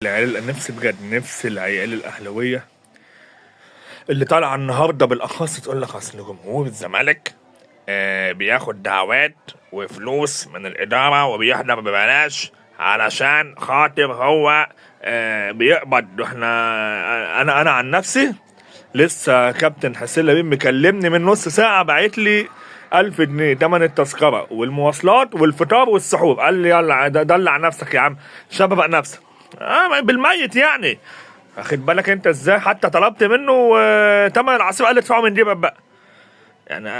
العيال، نفسي بجد، نفس العيال الاهلاوية اللي طالعه النهارده بالاخص تقول لك اصل جمهور الزمالك بياخد دعوات وفلوس من الادارة وبيحضر ببلاش علشان خاطر هو بيقبض. واحنا انا عن نفسي لسه كابتن حسين لبيب مكلمني من نص ساعه، باعت لي 1000 جنيه تمن التذكرة والمواصلات والفطار والسحور. قال لي يلا دلع نفسك يا عم، شببق نفسك بالميت يعني. واخد بالك انت ازاي؟ حتى طلبت منه تمن العصير قال لي ادفعه من جيبك بقى. يعني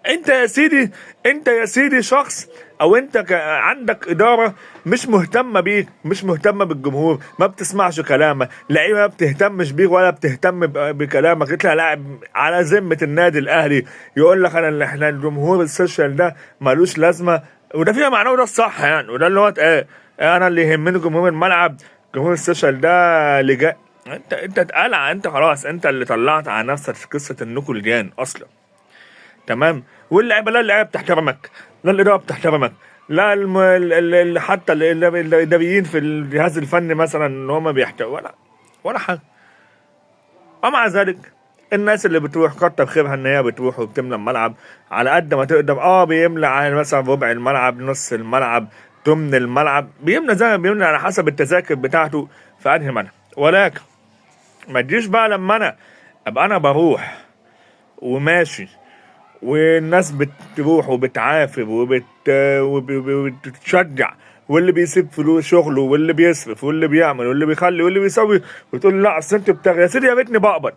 انت يا سيدي، انت يا سيدي شخص او انت عندك ادارة مش مهتمة بيك، مش مهتمة بالجمهور، ما بتسمعش كلامك، لعيبة ما بتهتمش بيك ولا بتهتم بكلامك. يطلع لاعب على ذمه النادي الاهلي يقول لك انا احنا الجمهور ال social ده ملوش لازمه، وده فيها معناه وده الصح يعني، وده اللي هو اتقال. انا اللي يهمني جمهور الملعب، جمهور ال social ده اللي جاي. انت اتقلع، انت خلاص، انت اللي طلعت على نفسك في قصة انكم لجان اصلا، تمام؟ واللعيبة، لا اللعيبة بتحترمك، لا الادارة بتحترمك، لا حتى الاداريين في الجهاز الفني مثلا ان هم بيحترموا ولا حاجة. ومع ذلك الناس اللي بتروح كتر خيرها ان هي بتروح وبتملى الملعب على قد ما تقدر. بيملى على مثلا ربع الملعب، نص الملعب، تمن الملعب، بيملى زي ما بيملى على حسب التذاكر بتاعته في انهي ملعب. ولكن ما تجيش بقى لما انا ابقى انا بروح وماشي والناس بتروح وبتعافر وبتشجع، واللي بيسيب فلوس شغله واللي بيصرف واللي بيعمل واللي بيخلي واللي بيسوي، وتقول لا اصل انت بتاع. يا سيدي يا ريتني بقبض.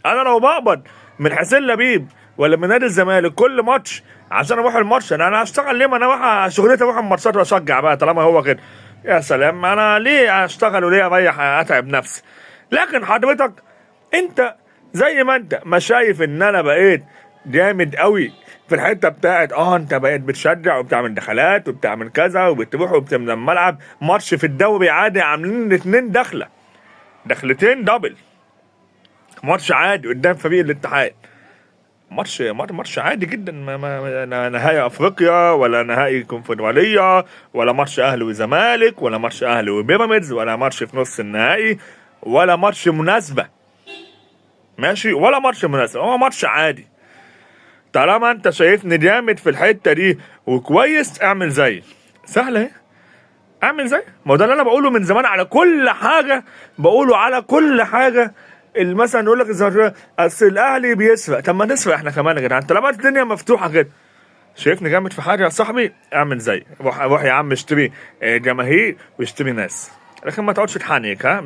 انا لو بقبض من حسين لبيب ولا من نادي الزمالك كل ماتش عشان اروح الماتش، انا هشتغل ليه؟ ما انا اروح شغلتي، اروح الماتشات واشجع بقى طالما هو كده. يا سلام، انا ليه اشتغل وليه اريح اتعب نفسي؟ لكن حضرتك انت زي ما انت ما شايف ان انا بقيت جامد قوي في الحتة بتاعت انت بقيت بتشجع وبتعمل دخلات وبتعمل كذا وبتروح وبتملى الملعب. ماتش في الدوري عادي عاملين 2 دخله، دخلتين double، ماتش عادي قدام فريق الاتحاد، ماتش عادي جدا، ما نهائي افريقيا ولا نهائي كونفدراليه ولا ماتش اهلي وزمالك ولا ماتش اهلي وبيراميدز ولا ماتش في نص النهائي ولا ماتش مناسبة، ماشي، ولا ماتش مناسبة، هو ماتش عادي. طالما انت شايفني جامد في الحتة دي وكويس، اعمل زي سهلة اهي، اعمل زي ما هو. ده اللي انا بقوله من زمان على كل حاجة، بقوله على كل حاجة. مثلا يقول لك اصل الاهلي بيسرق، طب ما نسرق احنا كمان يا جدعان طالما الدنيا مفتوحة كده. شايفني جامد في حاجة يا صاحبي، اعمل زي، روح روح يا عم اشتري جماهير واشتري ناس، لكن ما تقعدش تحنك. ها.